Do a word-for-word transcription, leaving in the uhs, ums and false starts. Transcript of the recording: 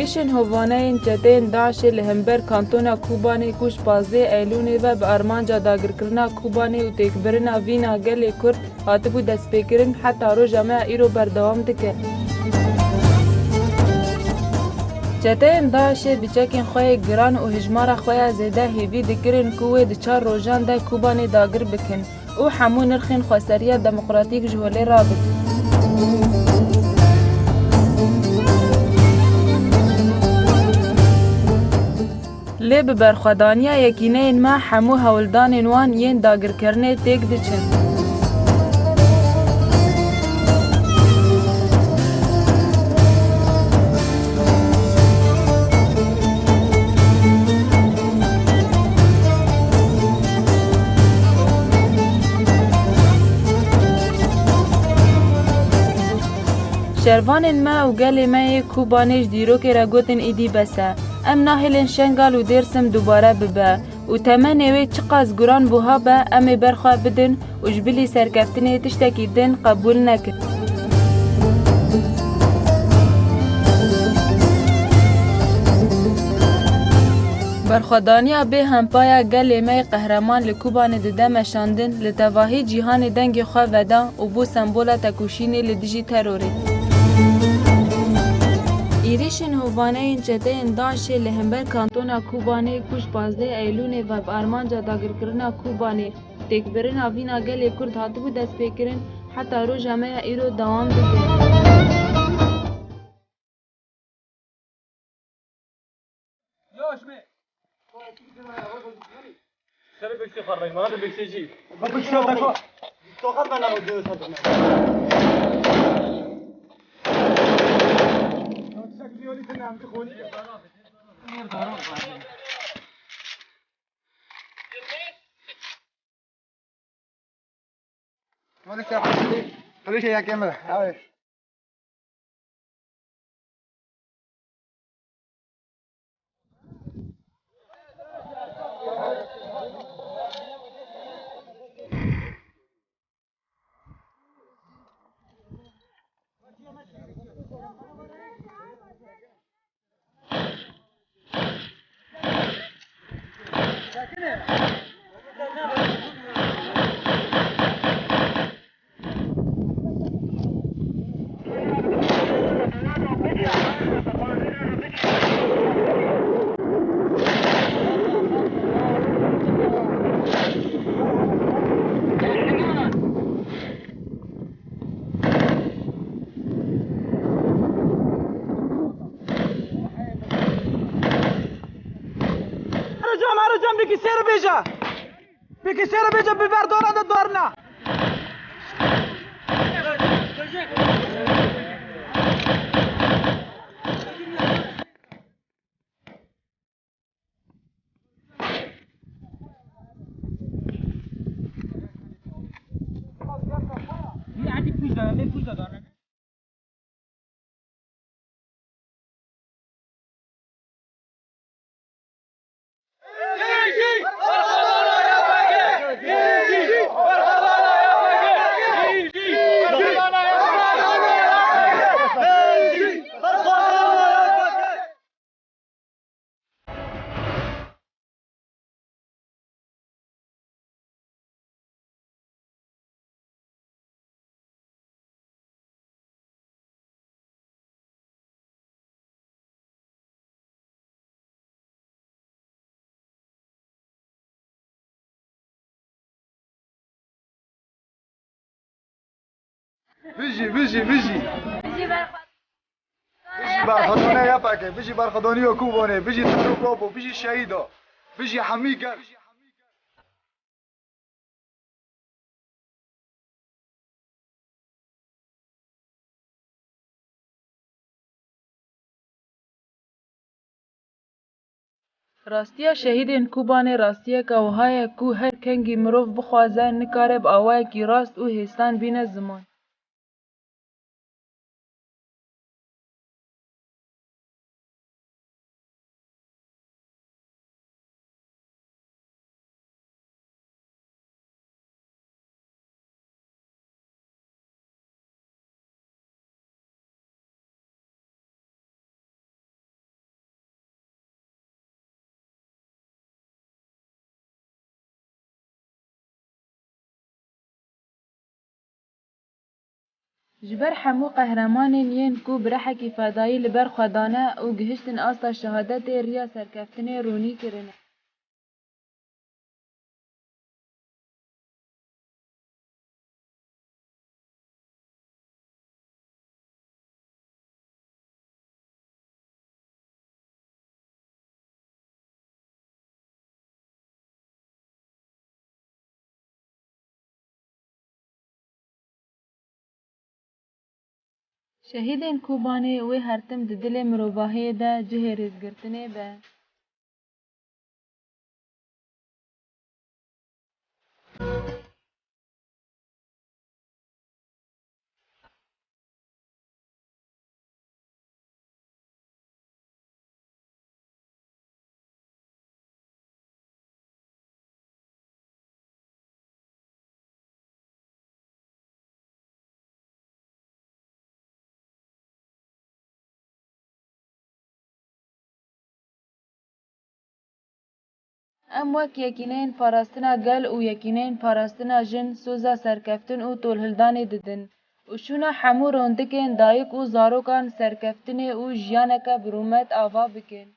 Êrişên hovaneyên çeteyên DAIŞê li hember kantona Kobanê ku ji pazdeh Eylûlê ve bi armanca dagirkirina Kobanê û têkbirina vîna gelê Kurd hatibû destpêkirin, heta roja me ya îro berdewam dike. Çeteyên DAIŞê bi çekên xwe yê giran û hijmara xwe ya zêde hêvî dikirin ku wê di çar rojan de Kobanê dagir bikin û hemû nirxên xweseriya demokratîk ji holê rabin. Lê bi berxwedaniya yekîneyên me hemû hewldanên wan yên dagirkirinê têk diçin. Şervanên me û gelê me yê Kobanê ji dîrokê re gotin êdî bes e. Em nahêlin Şengal û Dêrsim dubare bibe û temenê wê çiqas guran buha be, em ê ber xwe bidin û ji bilî serkeftinê tiştekî din qebûl nekin. Berxwedaniya bê hempa ya gelê me yê qehreman li Kobanê dide meşandin, li tevahî cîhanê dengê xwe veda û bû sembola tekoşînê li dijî terorê. Êrişên hovaneyên çeteyên DAIŞê li hember kantona Kobanê ku ji pazdeh Eylûlê ve bi armanca dagirkirina Kobanê, têkbirina vîna gelê Kurd hatibû destpêkirin, heta roja me ya îro dewam dike. Polîs ya, polîs, polîs ya, kamera. Abi. Ercan, Ercan, bikî sêr bêje. Bikî sêr bêje, bi ber dora de dorna. Bijî, bijî, bijî. Bijî berxwe-, bijî berxwedana Y P G, bijî berxwedaniya Kobanê, bijî Tero Kabo, bijî şehîda, bijî hemî gel. Rastiya şehîdên Kobanê rastiyeke wiha ye ku her kengî mirov bixwaze, nikare bi awayekî rast û hêsan bîne ziman. Ji ber hemû qehremanên yên ku bi rihekî fedayî li ber xwe dane û gihiştin asta şehadetê, riya serkeftinê ronî kirine. Şehîdên Kobanê wê her tim di dilê mirovahiyê de cihê rêzgirtinê be. Em wek Yekîneyên Parastina Gel û Yekîneyên Parastina Jin soza serkeftin û tolhildanê didin û şûna hemû rondikên dayik û zarokan serkeftinê û jiyaneke bi rûmet ava bikin.